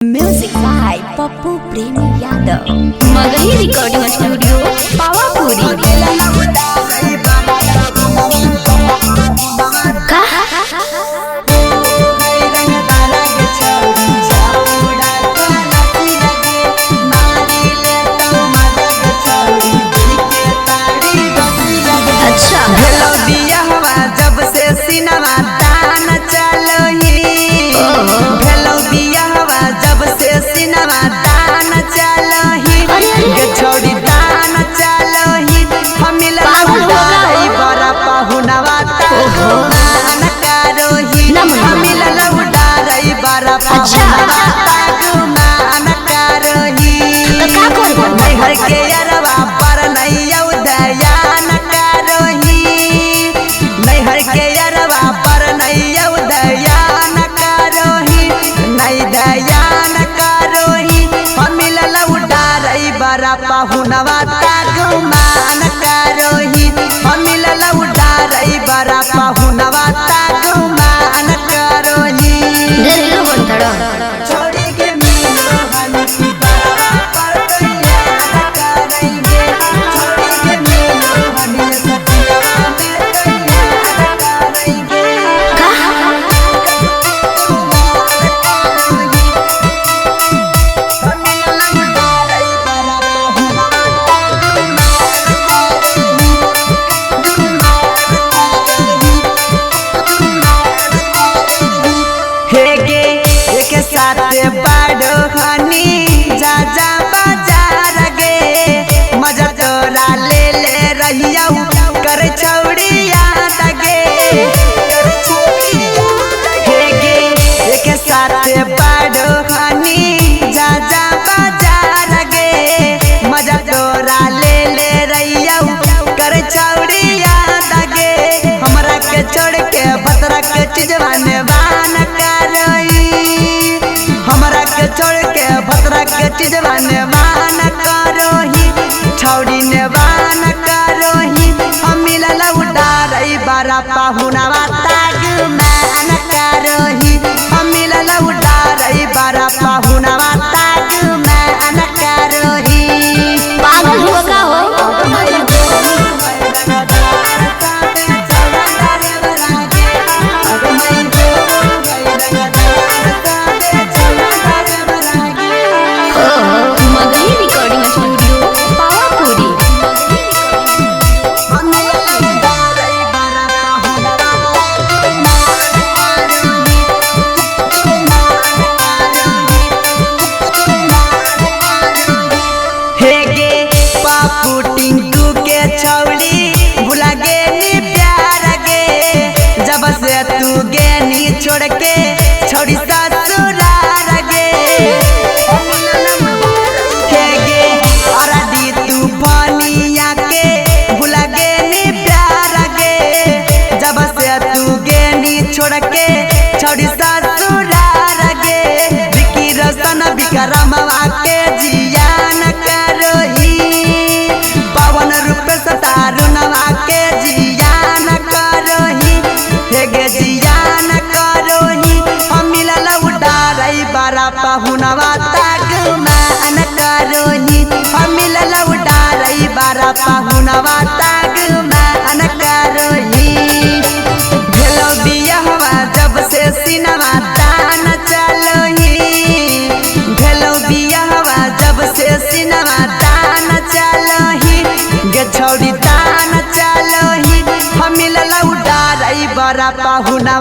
Music by Pappu Premi Yadav. Magahi recording studio Pawapuri. का अच्छा। भेलो बियाहवा जब से सिनवा तान चलोही। भेलो बियाहवा जब से सिनवा तान चलोही। अरे, अरे। गे छोड़ी तान चलोही। हम मिलल पागल हो गया हो। उड़ाई बड़ा पहुनवा तान कारोही। ना मन। हम मिलल उड़ाई बड़ा अच्छा। पहुनवा तान कारोही। तो का करबो? नैहर के अरवा पर नैया उदयान कारोही। नैहर के अरवा पर नैया उदयान कारोही। नै दयान कारोही। हम मिलल उडारई बड़ा पहुनवा तागुमान कारोही। हम मिलल उडारई बड़ा पहुनवा तागुमान कारोही। ढेर हीरो बनतड़। छोड़ी के मिलो हनी बाबा पर तैयार करेंगे। छोड़ी के मिलो हनी सतिया में तैयार करेंगे। का हे गे एक साथ बाड़ो हनी जा जा बाजार गे। मजा तोरा ले ले रहिया कर छौड़िया दगे। हे गे एक साथ बाड़ो हनी जा जा बाजार गे। मजा तोरा ले ले रहिया कर छौड़िया दगे। हमरा के छोड़ के बतरा के चिजवाने बान करोई। हमरा के छोड़ के भतरा के चिजवाने बान करोही। छौड़ी ने बान करोही। हम मिलल उडारई बड़ा पाहुनवा ताग मान करोही। हम मिलल उडारई बड़ा पाहुनवा ताग मान करोही। पागल हुआ का हो? Magahi recording studio Pawapuri. हे गे पापू टिंकू के छौड़ी भुला गे नी प्यार गे। जब से तू गे नी छोड़ के छौड़ी ससुरार गे। हे गे अरदी तूफानिया के भुला गे नी प्यार गे। जब से तू गे नी छोड़ के छौड़ी ससुरार गे। विकी रोशन विक्रमवा के जियान करोही। पवन रूप सतारुणवा के जियान करोही। हे गे जियान करोही। हम मिलल उडारई बड़ा पहुनवा तागमान करोही। हम मिलल उडारई बड़ा पहुनवा तागमान करोही। भेलो बियाहवा जब से सिनवा तान चलोही। भेलो बियाहवा जब से सिनवा तान चलोही। गे छौड़ी तान चलोही। हम मिलल उडारई बड़ा पहुनवा।